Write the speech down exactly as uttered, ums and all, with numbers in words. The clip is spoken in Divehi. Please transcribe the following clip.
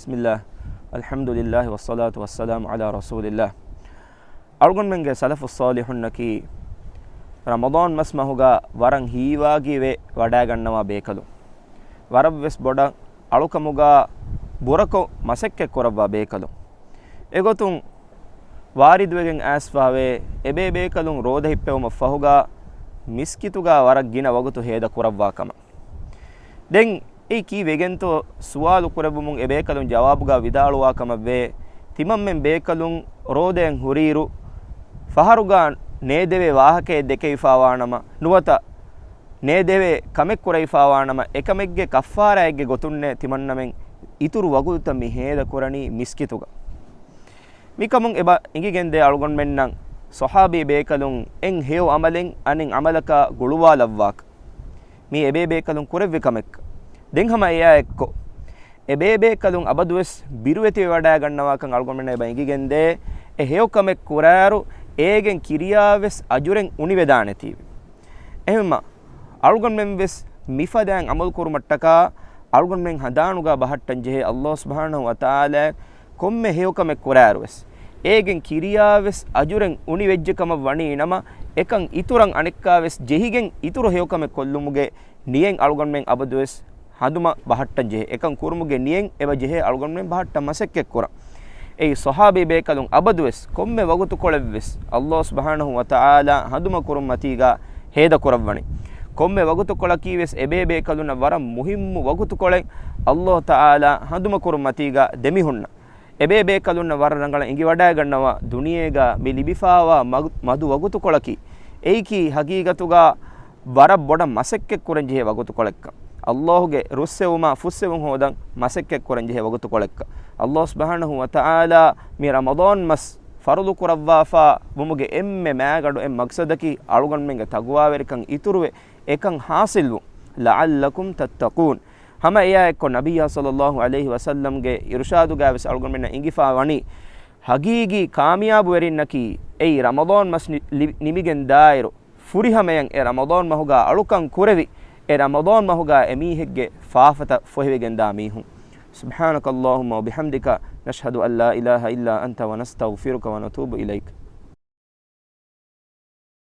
بسم الله، الحمد لله، والصلاة والسلام على رسول الله. އަޅުގަނޑުމެންގެ ސަލަފުއް ޞާލިޙުންނަކީ ރަމަޟާން މަސް މަހުގަ ވަރަށް ހީވާގިވެ ވަޑައިގަންނަވާ ބޭކަލުން. ވަރަށްވެސް ބޮޑަށް އަޅުކަމުގަ ބުރަކޮށް މަސައްކަތް ކުރައްވާ ބޭކަލުން. އެގޮތުން ވާރިދުވެގެން އައިސްފަވޭ، އެބޭބޭކަލުން ރޯދަ ހިއްޕެވުމަށް ފަހުގަ މިސްކިތުގަ ވަރަށް ގިނަ ވަގުތު ހޭދަ ކުރައްވާ ކަމަށް. ދެން އެއީ ކީއްވެގެންތޯ ސުވާލު ކުރެއްވުމުން އެބޭކަލުން ޖަވާބުގަ ވިދާޅުވާ ކަމަށްވޭ، ތިމަންމެން ބޭކަލުން ރޯދައިން ހުރިއިރު، ފަހަރުގަ ނޭދެވޭ ވާހަކައެއް ދެކެވިފާވާނަމަ، ނުވަތަ ނޭދެވޭ ކަމެއް ކުރެވިފާވާނަމަ، އެކަމެއްގެ ކައްފާރާއެއްގެ ގޮތުންނޭ ތިމަންނަމެން އިތުރު ވަގުތުތައް މި ހޭދަ ކުރަނީ މިސްކިތުގަ. މިކަމުން އެބަ އިނގިގެންދޭ އަޅުގަނޑުމެންނަށް ޞަޙާބީ ބޭކަލުން އެއް ހެޔޮ އަމަލެއް އަނެއް އަމަލަކާ ގުޅުވާލައްވާކަށް. މީ އެބޭބޭކަލުން ކުރެއްވި ކަމެއް. ދެން ހަމަ އެއާ އެއްކޮށް، އެބޭބޭކަލުން އަބަދުވެސް ބިރުވެތިވެވަޑައިގަންނަވާކަން އަޅުގަނޑުމެންނަށް އެބަ އިނގިގެންދޭ، އެ ހެޔޮ ކަމެއް ކުރާއިރު އޭގެން ކިރިޔާވެސް އަޖުރެއް އުނިވެދާނެތީވެ. އެހެންމަ، އަޅުގަނޑުމެންވެސް މިފަދައިން އަމަލު ކުރުމަށްޓަކާ އަޅުގަނޑުމެން ހަނދާނުގަ ބަހައްޓަން ޖެހޭ އައްލާހު ސުބްޙާނަހު ވަތަޢާލާ ކޮންމެ ހެޔޮކަމެއް ކުރާއިރުވެސް، އޭގެން ކިރިޔާވެސް އަޖުރެއް އުނިވެއްޖެ ކަމަށް ވަނީ ނަމަ، އެކަން އިތުރަށް އަނެއްކާވެސް ޖެހިގެން އިތުރު ހެޔޮކަމެއް ކޮށްލުމުގެ ނިޔަތް އަޅުގަނޑުމެން އަބަދުވެސް ހަނދުމަ ބަހައްޓަން ޖެހޭ. އެކަން ކުރުމުގެ ނިޔަތް އެބަ ޖެހޭ އަޅުގަނޑުމެން ބަހައްޓަން މަސައްކަތްކުރަން. އެއީ ޞަޙާބީ ބޭކަލުން އަބަދުވެސް ކޮންމެ ވަގުތުކޮޅެއްވެސް އައްލާހު ސުބްޙާނަހު ވަތަޢާލާ ހަނދުމަ ކުރުން މަތީގަ ހޭދަކުރައްވަނީ. ކޮންމެ ވަގުތުކޮޅަކީވެސް އެބޭބޭކަލުންނަށް ވަރަށް މުހިއްމު ވަގުތުކޮޅެއް އައްލާހު ތަޢާލާ ހަނދުމަ ކުރުން މަތީގަ ދެމިހުންނަ. އެބޭބޭކަލުންނަށް ވަރަށް ރަނގަޅަށް އެނގިވަޑައިގަންނަވާ ދުނިޔޭގަ މި ލިބިފާވާ މަގު-، މަދު ވަގުތުކޮޅަކީ، އެއީކީ ހަގީގަތުގަ ވަރަށް ބޮޑަށް މަސައްކަތްކުރަން ޖެހޭ ވަގުތުކޮޅެއްކަން. އައްލާހުގެ ރުއްސެވުމާ ފުއްސެވުން ހޯދަން މަސައްކަތްކުރަން ޖެހޭ ވަގުތުކޮޅެއްކަން. އައްލާހު ސުބްޙާނަހު ވަތަޢާލާ މި ރަމަޟާން މަސް ފަރުޟު ކުރައްވާފާ ވުމުގެ އެންމެ މާގަނޑު އެއް މަގްސަދަކީ އަޅުގަނޑުމެންގެ ތަޤްވާވެރިކަން އިތުރުވެ، އެކަން ޙާޞިލްވުން. لعلكم تتقون. ހަމަ އެއާ އެއްކޮށް ނަބިއްޔާ ޞައްލައްލާހު ޢަލައިހި ވަސައްލަމްގެ އިރުޝާދުގައިވެސް އަޅުގަނޑުމެންނަށް އެނގިފާ ވަނީ، ހަގީގީ ކާމިޔާބުވެރިންނަކީ އެއީ ރަމަޟާން މަސް ނި-، ލި-، ނިމިގެން ދާއިރު، ފުރިހަމަޔަށް އެ ރަމަޟާން މަހުގަ އަޅުކަން ކުރެވި، އެ ރަމަޟާން މަހުގަ އެމީހެއްގެ ފާފަތައް ފޮހެވިގެންދާ މީހުން. سبحانك اللهم وبحمدك، نشهد أن لا إله إلا أنت، ونستغفرك ونتوب إليك.